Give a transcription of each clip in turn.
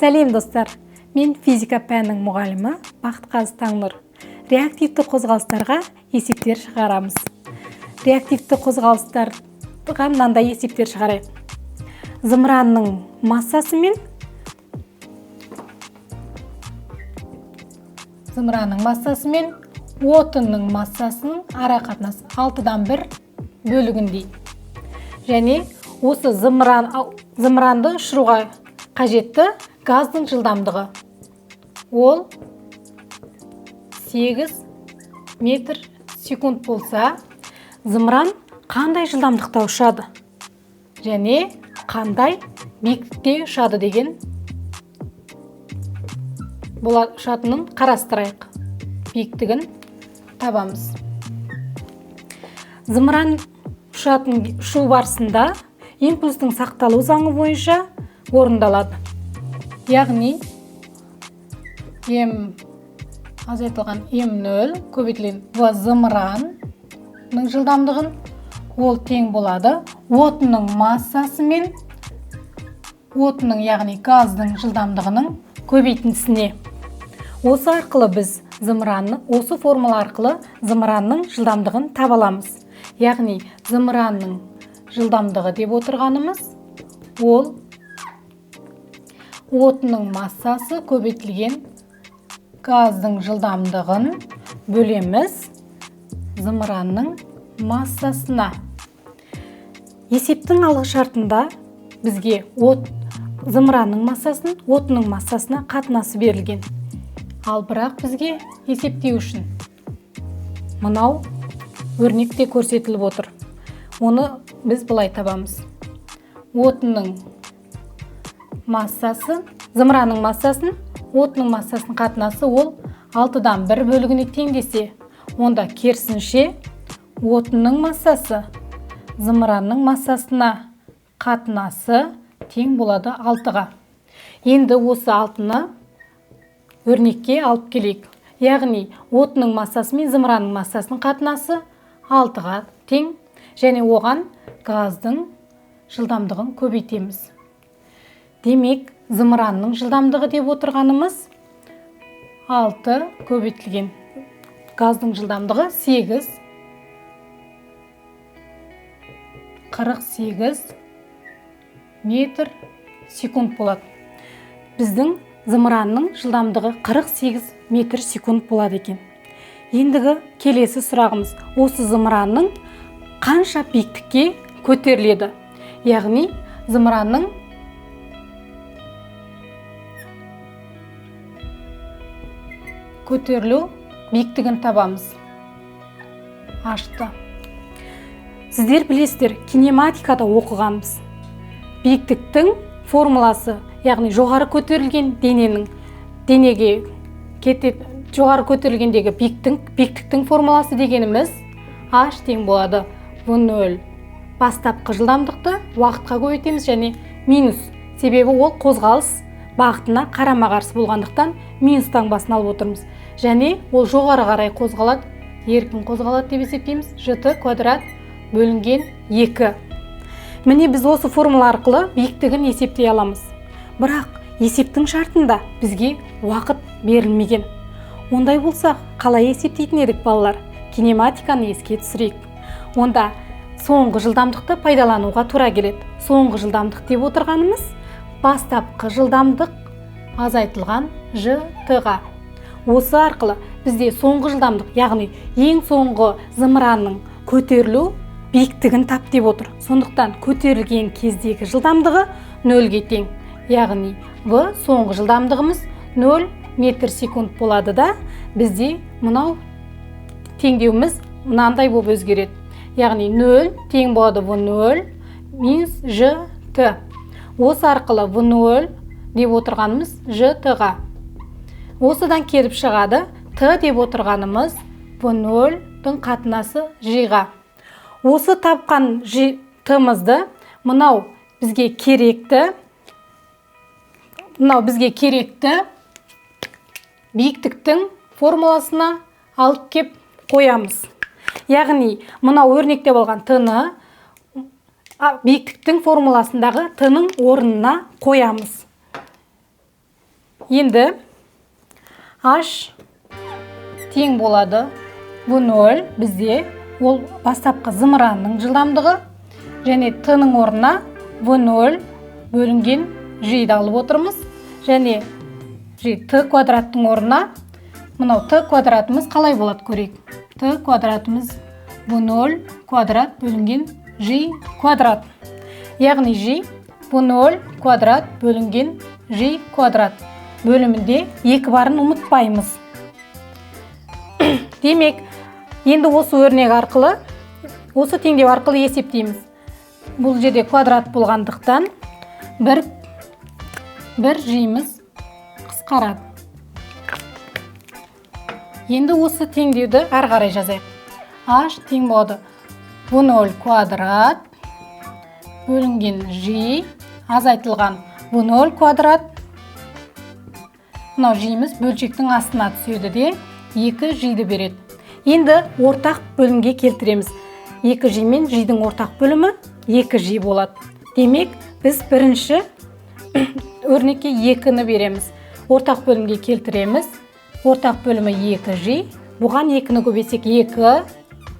Сәлем, достар! Мен физика пәнінің мұғалімі Бақытқазы Таңнұр. Реактивті қозғалыстарға есептер шығарамыз. Реактивті қозғалыстарға мынандай есептер шығарайық. Зымыранның массасы мен отынның массасының ара қатынасы алтыдан бір бөлігіндей. Және осы зымыранды ұшыруға қажетті газдың жылдамдығы ол 8 метр секунд болса, зымыран қандай жылдамдықта ұшады және қандай биіктікте ұшады деген ұшатынын қарастырайық. Биіктігін табамыз. Зымыран ұшу барысында импульстің сақталу заңы бойынша орындалады. Яғни М азайтылған М0 көбейтілген В зымыранның жылдамдығын ол тең болады отынның массасы мен отынның, яғни газдың жылдамдығының көбейтіндісіне. Осы арқылы біз зымыранны, осы формула арқылы зымыранның жылдамдығын таба аламыз. Яғни зымыранның жылдамдығы деп отырғанымыз ол отынның массасы көбейтілген газдың жылдамдығын бөлеміз зымыранның массасына. Есептің алғы шартында бізге зымыранның массасын отынның массасына қатынасы берілген. Ал бірақ бізге есептеу үшін мынау өрнекте көрсетіліп отыр. Оны біз былай табамыз. Отынның массасы, зымыранның массасын, отынның массасының қатынасы ол алтыдан бір бөлігіне теңдесе, онда керісінше отынның массасы зымыранның массасына қатынасы тең болады алтыға. Енді осы алтыны өрнекке алып келейік. Яғни отынның массасы мен зымыранның массасының қатынасы алтыға тең және оған газдың жылдамдығын көбейтеміз. Демек, зымыранның жылдамдығы деп отырғанымыз 6 көбейтілген газдың жылдамдығы 8, 48 метр секунд болады. Біздің зымыранның жылдамдығы 48 метр секунд болады екен. Ендігі келесі сұрағымыз, осы зымыранның қанша биіктікке көтеріледі? Яғни зымыранның көтерілу биіктігін табамыз. Ашты. Сіздер білесіздер, кинематикада оқығанбыз. Биіктіктің формуласы, яғни жоғары көтерілген дененің, денеге кетет, жоғары көтерілгендегі биіктіктің формуласы дегеніміз H тең болады В0. Бастапқы жылдамдықты уақытқа көбейтеміз және минус, себебі ол қозғалыс бағытына қарама-қарсы болғандықтан минус таңбасын алып отырмыз. Және ол жоғары қарай қозғалады, еркін қозғалады деп есептейміз. ЖТ квадрат бөлінген 2. Міне біз осы формула арқылы биіктігін есептей аламыз. Бірақ есептің шартында бізге уақыт берілмеген. Ондай болса, қалай есептейтін едік, балалар? Кинематиканы еске түсірейік. Онда соңғы жылдамдықты пайдалануға тура келеді. Соңғы жылдамдық деп отырғанымыз бастапқы жылдамдық азайтылған ЖТ-ға. Осы арқылы бізде соңғы жылдамдық, яғни ең соңғы зымыранның көтерілу биіктігін тап деп отыр. Сондықтан көтерілген кездегі жылдамдығы нөлге тең. Яғни В соңғы жылдамдығымыз 0 метр секунд болады да, бізде мынау теңдеуіміз мынандай болып өзгереді. Яғни 0 тең болады В0 минус ЖТ. Осы арқылы В0 деп отырғанымыз ЖТ-ға. Осыдан келіп шығады Т деп отырғанымыз В0-дың қатынасы Ж-ға. Осы тапқан Ж Т-мызды мынау бізге керекті, мынау бізге керекті биіктіктің формуласына алып кеп қоямыз. Яғни мынау өрнектеп алған Т-ны биіктіктің формуласындағы Т-ның орнына қоямыз. Енді h тең болады v0 бізде ол бастапқы зымыранның жылдамдығы, және t-ның орнына v0 бөлінген g-ді алып отырмыз, және g t квадраттың орнына мынау t квадратымыз қалай болады көрейік. T квадратымыз v0 квадрат бөлінген g квадрат, яғни g v0 квадрат бөлінген g квадрат бөлімінде 2 барын ұмытпаймыз. Демек, енді осы өрнек арқылы, осы теңдеу арқылы есептейміз. Бұл жерде квадрат болғандықтан бір g-міз қысқарады. Енді осы теңдеуді ары қарай жазайық. H тең болады v0 квадрат бөлінген g азайтылған v0 квадрат. Мынау g-міз бөлшектің астына түседі де 2 g-ді береді. Енді ортақ бөлімге келтіреміз. 2 g мен g-дің ортақ бөлімі 2 g болады. Демек, біз бірінші өрнекке 2-ні береміз. Ортақ бөлімге келтіреміз. Ортақ бөлімі 2 g. Бұған 2-ні көбейтсек 2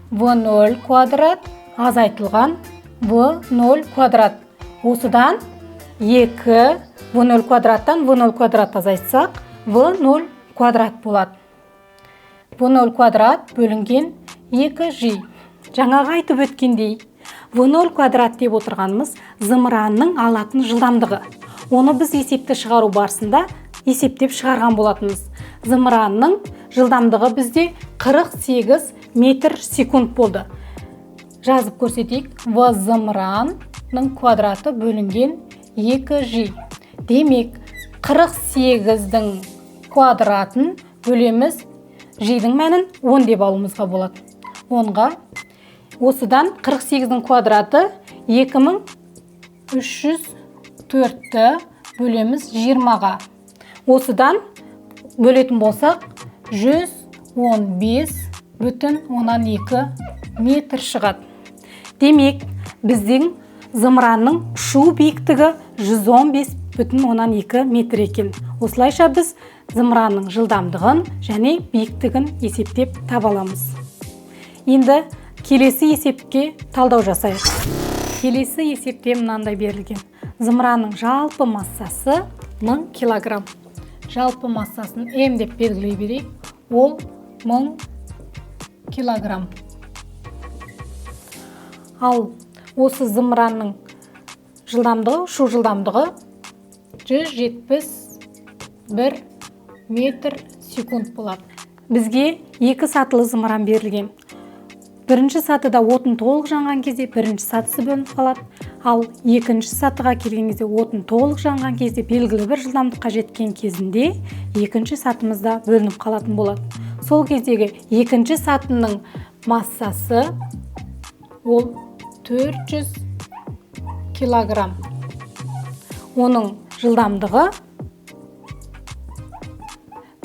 v0 квадрат азайтылған v0 квадрат. Осыдан 2 v0 квадраттан v0 квадрат азайтсақ v0 квадрат болады. v0 квадрат бөлінген 2 g. Жаңағы айтып өткендей, v0 квадрат деп отырғанымыз зымыранның алатын жылдамдығы. Оны біз есепті шығару барысында есептеп шығарған болатынбыз. Зымыранның жылдамдығы бізде 48 метр секунд болды. Жазып көрсетейік. В зымыранның квадраты бөлінген 2 g. Демек, 48-дің квадратын бөлеміз, g-дің мәнін 10 деп алуымызға болады. 10-ға. Осыдан 48-дің квадраты 2304-ті бөлеміз 20-ға. Осыдан бөлетін болсақ 115,2 метр шығады. Демек, біздің зымыранның ұшу биіктігі 115,2 метр екен. Осылайша біз зымыранның жылдамдығын және биіктігін есептеп таба аламыз. Енді келесі есепке талдау жасайық. Келесі есепте мынандай берілген. Зымыранның жалпы массасы 1000 килограмм. Жалпы массасын М деп белгілей берейік. Ол 1000 килограмм. Ал осы зымыранның жылдамдығы, ұшу жылдамдығы 171 метр секунд болады. Бізге екі сатылы зымыран берілген. Бірінші сатыда отын толық жанған кезде бірінші сатысы бөлініп қалады. Ал екінші сатыға келген кезде отын толық жанған кезде белгілі бір жылдамдыққа жеткен кезінде екінші сатымыз да бөлініп қалатын болады. Сол кездегі екінші сатының массасы ол 400 килограмм. Оның жылдамдығы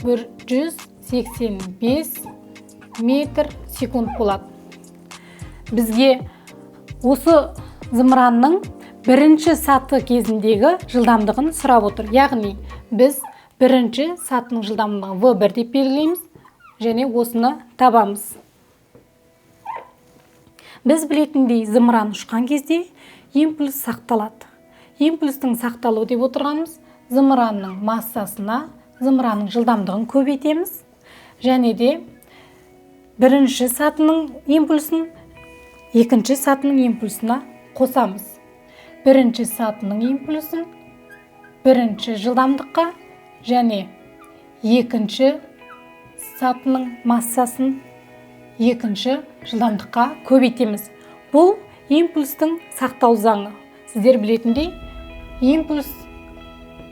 185 метр секунд болады. Бізге осы зымыранның бірінші саты кезіндегі жылдамдығын сұрап отыр. Яғни біз бірінші сатының жылдамдығын V1 деп белгілейміз және осыны табамыз. Біз білетіндей, зымыран ұшқан кезде импульс сақталады. Импульстің сақталуы деп отырғанымыз зымыранның массасына зымыранның жылдамдығын көбейтеміз және де бірінші сатының импульсін екінші сатының импульсына қосамыз. Бірінші сатының импульсін бірінші жылдамдыққа және екінші сатының массасын екінші жылдамдыққа көбейтеміз. Бұл импульстің сақталу заңы. Сіздер білетіндей, импульс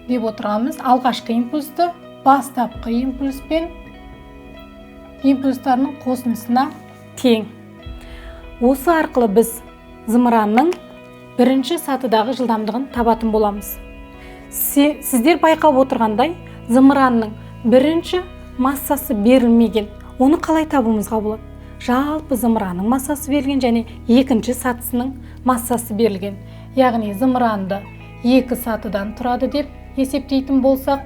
деп отырғанымыз алғашқы импульсті бастапқы импульспен импульстарының қосындысына тең. Осы арқылы біз зымыранның бірінші сатыдағы жылдамдығын табатын боламыз. Сіздер байқап отырғандай, зымыранның бірінші массасы берілмеген. Оны қалай табуымызға болады? Жалпы зымыранның массасы берілген және екінші сатысының массасы берілген. Яғни зымыранды екі сатыдан тұрады деп есептейтін болсақ,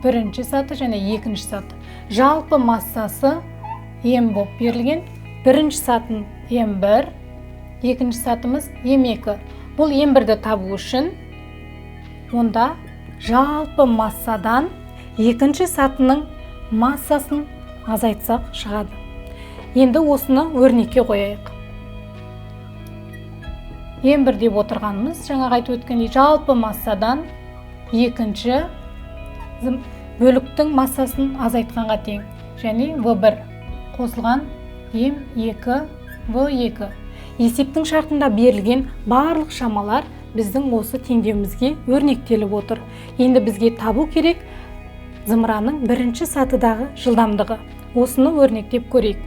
Бірінші саты және екінші саты. Жалпы массасы М болып берілген. Бірінші сатын М1, екінші сатымыз М2. Бұл М1-ді табу үшін онда жалпы массадан екінші сатының массасын азайтсақ шығады. Енді осыны өрнекке қояйық. М1 деп отырғанымыз, жаңағы айтып өткендей, жалпы массадан екінші бөліктің массасын азайтқанға тең. Және В1 қосылған М2 В2. Есептің шартында берілген барлық шамалар біздің осы теңдеуімізге өрнектеліп отыр. Енді бізге табу керек зымыранның бірінші сатыдағы жылдамдығы. Осыны өрнектеп көрейік.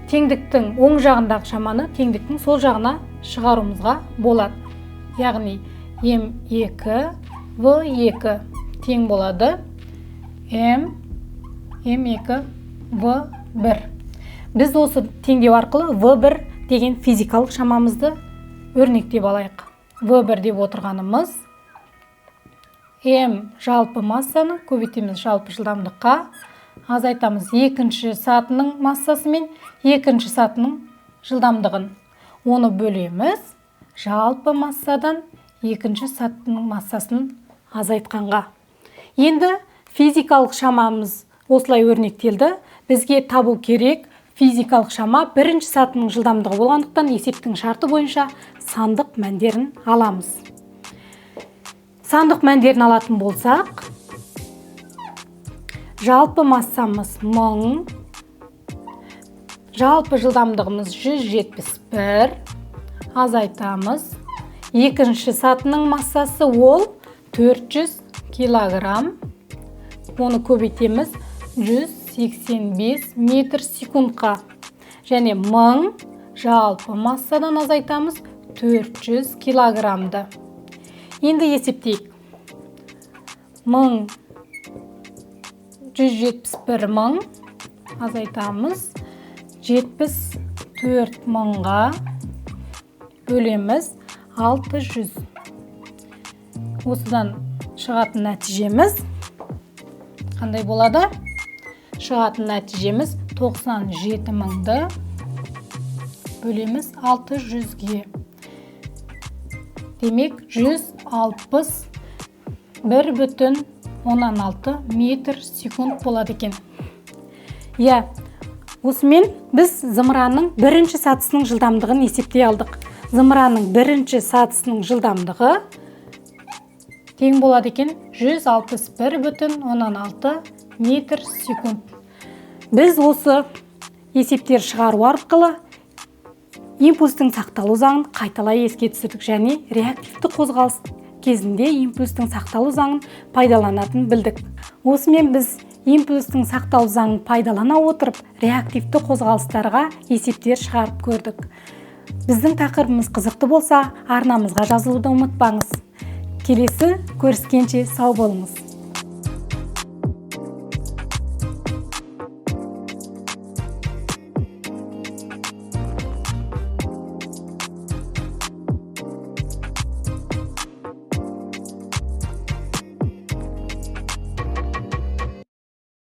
Теңдіктің оң жағындағы шаманы теңдіктің сол жағына шығаруымызға болады. Яғни М2 В2 тең болады М М2 В1. Біз осы теңдеу арқылы В1 деген физикалық шамамызды өрнектеп алайық. В1 деп отырғанымыз М жалпы массаны көбейтеміз жалпы жылдамдыққа, азайтамыз екінші сатының массасы мен екінші сатының жылдамдығын. Оны бөлеміз жалпы массадан екінші сатының массасын азайтқанға. Енді физикалық шамамыз осылай өрнектелді. Бізге табу керек физикалық шама бірінші сатының жылдамдығы болғандықтан, есептің шарты бойынша сандық мәндерін аламыз. Сандық мәндерін алатын болсақ, жалпы массамыз 1000, жалпы жылдамдығымыз 171, азайтамыз. Екінші сатының массасы ол 400 килограмм. Оны көбейтеміз 185 метр секундқа. Және 1000 жалпы массадан азайтамыз 400 килограммды. Енді есептейік. 1171 мың азайтамыз 74 мыңға, бөлеміз 600. Осыдан шығатын нәтижеміз қандай болады? Шығатын нәтижеміз 97 мыңды бөлеміз 600-ге. Демек, 161,6 метр секунд болады екен. Иә, осымен біз зымыранның бірінші сатысының жылдамдығын есептей алдық. Зымыранның бірінші сатысының жылдамдығы тең болады екен 161,6 метр секунд. Біз осы есептер шығару арқылы импульстің сақталу заңын қайталай еске түсірдік және реактивті қозғалыс кезінде импульстің сақталу заңын пайдаланатынын білдік. Осымен біз импульстің сақталу заңын пайдалана отырып реактивті қозғалыстарға есептер шығарып көрдік. Біздің тақырыбымыз қызықты болса, арнамызға жазылуды ұмытпаңыз. Келесі көріскенше сау болыңыз.